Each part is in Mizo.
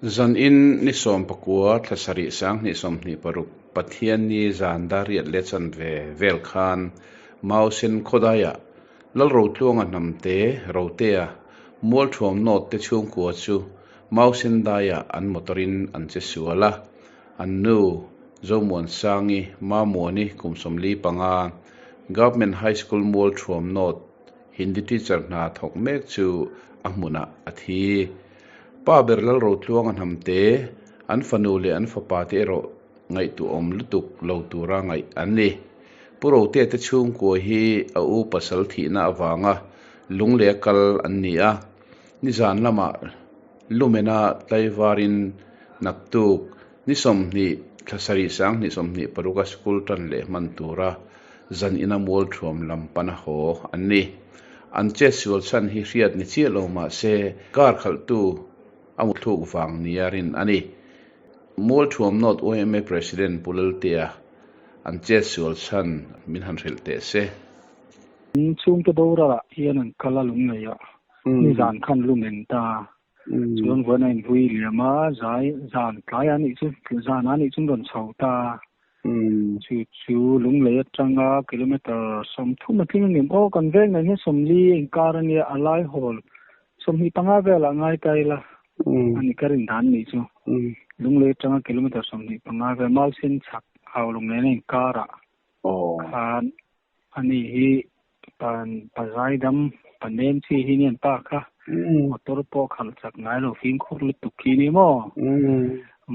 Zanin ni 19 thla sarih 2026 Pathianni zan dar riat leh chanve vel khan Mausen khawdaiah Lalrotluanga Hnamte Rotea Mualthuam North te chhungkua chu Mausen daiah an motor in an che sual a, an nu Zomuansangi Mamuani kum 45, Government High School Mualthuam North Hindi teacher hna thawk mek chu a hmunah a thi. Pa ber Lalrotluanga Hnamte, an fanu leh an fapa te erawh ngaihtuahawm lutuk lo tura ngaih an ni. Pu Rotea te chhungkua hi a u pasal thihna avanga lung leh a kal an ni a, nizan lamah Lumena tlaivarin naktuk ni 20 thla sarih 2026 a school tan leh hman tura zan ina mualthuam lam pana haw an ni. An chetsual chhan hi hriat ni chiah lo mah se car khalhtu a muthluk vang nia rin a ni. Mualthuam North yma President Pu Laltea an chetsual chhan min han hrilh teh se. Chhungte boral ah hian an kal a lung nei a, nizan khan lumen ta. Chuan vawiin a invui liam a, zai zan tlai a nih chu zan a nih chu an rawn chho ta. Chu chu Lunglei atanga kilometre 30 a tling a ngem aw kan veng nen hian 40 a inkar a nia a lai hawl 25 velah ngai ta ila a ni ka rin dan nih chu. Lunglei atanga kilometre 25 vel Malsen chhak hau Lunglei a inkarah khan ani hi pan pazaidam panem chi hi nian pa kha motor pawh khalh chak ngai lo fimkhur lutuk khi ni maw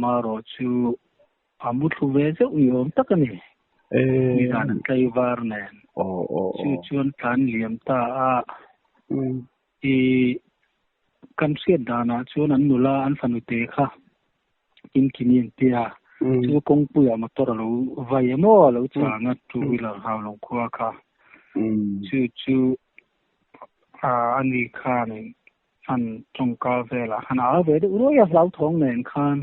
marawh chu a mu thlu ve zeuh ni awm tak a ni nizan an tlaivar nen chu chuan tlan liam ta a i kan hriat danah chuan an nula an fanu te kha Kimkimi an tia chu kawngpuiah motor a lo vai emaw a lo chang a two wheeler hau lo khua kha chu chu ani khan an tawngka velah khan a au ve deuh ruai a hlauthawng nen khan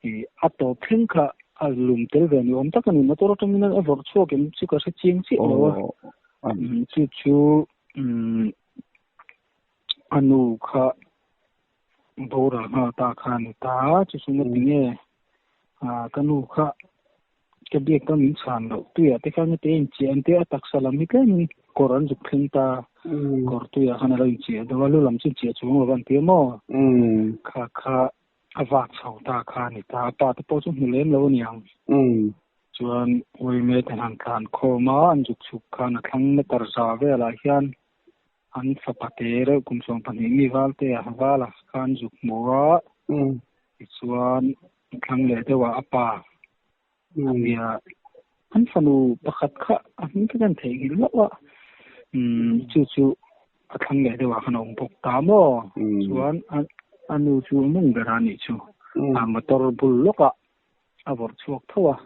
i a tawp thleng kha a lum tel ve ni awm tak a ni motor atangin a vawrh chhuak em chu ka hre chiang chiah lo a chu chu a nu kha boral nghal ta kha a ni ta chu chu nga tinge ka nu kha ka biak ka min chhan loh tuiah te khan te inchiah an te a taksa lam hi tlemin kawr an zuk thleng ta kawr tuiah khan a lo inchiah deuh a lu lam chu inchiah chuang lo an ti a maw kha kha a vak chho ta kha a ni ta a pa te pawh chu hmu lem lo a ni ang chuan uime te han tlan khawm a an zuk chhuk khan a thlang meter za velah hian an fapa te reuh kum 12 mi val te a vala khan zuk hmu a tichuan thlang leh deuhah a pa ania an fanu pakhat kha a hming te kan theihnghilh hlauh a chu chu a thlang leh deuhah khan a awm bawk ta maw chuan a nu chu a mung ber a nih chu a motor bul lawkah a vawrh chhuak tho a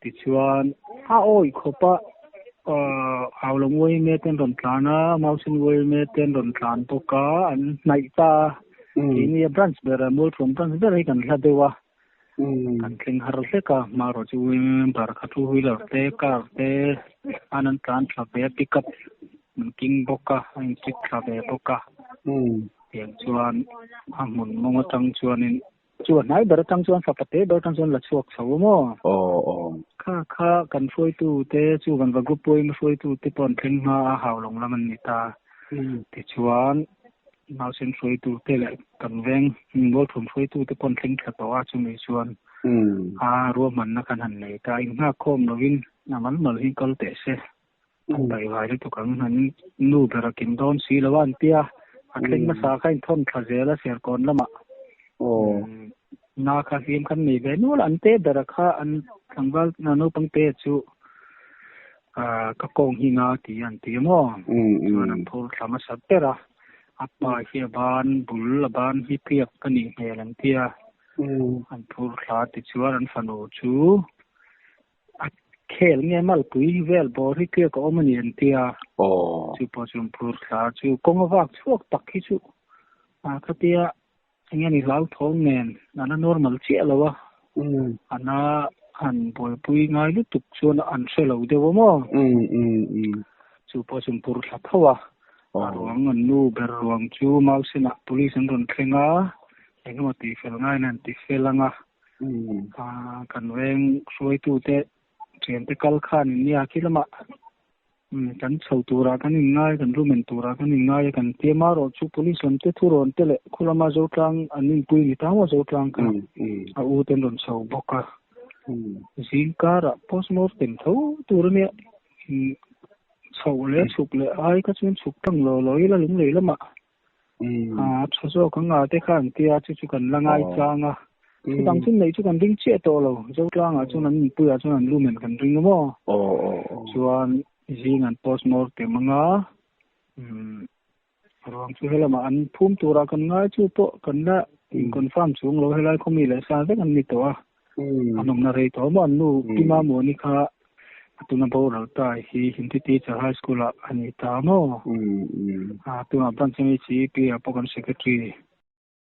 tichuan a awih khawp a hau lo nguai me ten rawn tlan a mausen nguai me ten rawn tlan bawk a an hnaih ta keini a branch ber a mualthuam branch ber hi kan hla deuh a kan thleng har hlek a hmarawh chu member kha two wheeler te car te an an tlan thla ve a pickup an king bawk a a in check thla ve bawk a tiang chuan a hmun mawng atang chuanin Chu a hnai ber atang chuan fapa te ber atang chuan la chhuak chho a maw? Kha kha kan hruaitu te chu Vanva group pawhin hruaitu te pawh an thleng hma a hau lawng lam an ni ta. Tichuan nausen hruaitu te leh kan veng Mualthum hruaitu te pawh an thleng thla tawh a chumi chuan a ruahmanna khan han nei ta. Innghak khawm lovin a mal mal hi kal teh se. An daihvai lutuk ang an nu ber a kim dawn si lo a an tia a thleng hmasa kha inthawn thla zel a Serkawn lamah na kha hliam khan nei ve nual an te ber a kha an tlangval naupang te chu ka kawng hi nga ti an ti maw chuan an phur thla hmasa ber a a pa hi a ban bul a ban hi tliak ka nih hmel an tia an phur thla tichuan an fanu chu A khel nge malpui vel bawr hi tliak a awm a ni an tia. Chu pawh chu an phur thla chu kawng a vak chhuak tak hi chu a khatia eng nge ni hlauthawng nen a la normal chiah lo a. A na han buaipui ngai lutuk chuan an hre lo deuh a maw. Chu pawh chu an phur thla tho a. A ruang an nu ber ruang chu Mausenah police an rawn thleng a. Engemaw tihfel ngaiin an tifel ang a, kan veng hruaitute thiante kal khan in nia khi lamah kan chho turah kan inngai, kan lumen turah kan inngai a kan tia marawh chu police lam te thurawn te leh khu lama Zotlang an inpui ni ta maw Zotlang kha a u te an rawn chho bawk a, zingkarah postmortem tho tur ania chhoh leh chhuk leh ai kha chuan chhuk tlang lo lo ila lunglei lamah A tha zawk ang a te kha an tia chu chu kan la ngai chang a. Chu dang chu neih chu kan ring chiah tawh lo. Zotlangah chuan an inpuiah chuan an lumen kan ring a maw? Chuan zing an postmortem ang a, ruang chu helamah an phum turah kan ngai chu pawh kan la in confirm chung lo helai khawmi leh sa vek an ni tawh a. An awmna rei tawh maw an nu Pi Mamuani kha a tuna boral ta hi Hindi teacher high school ah a ni ta maw? A tunah branch MHEP ah pawh kan secretary.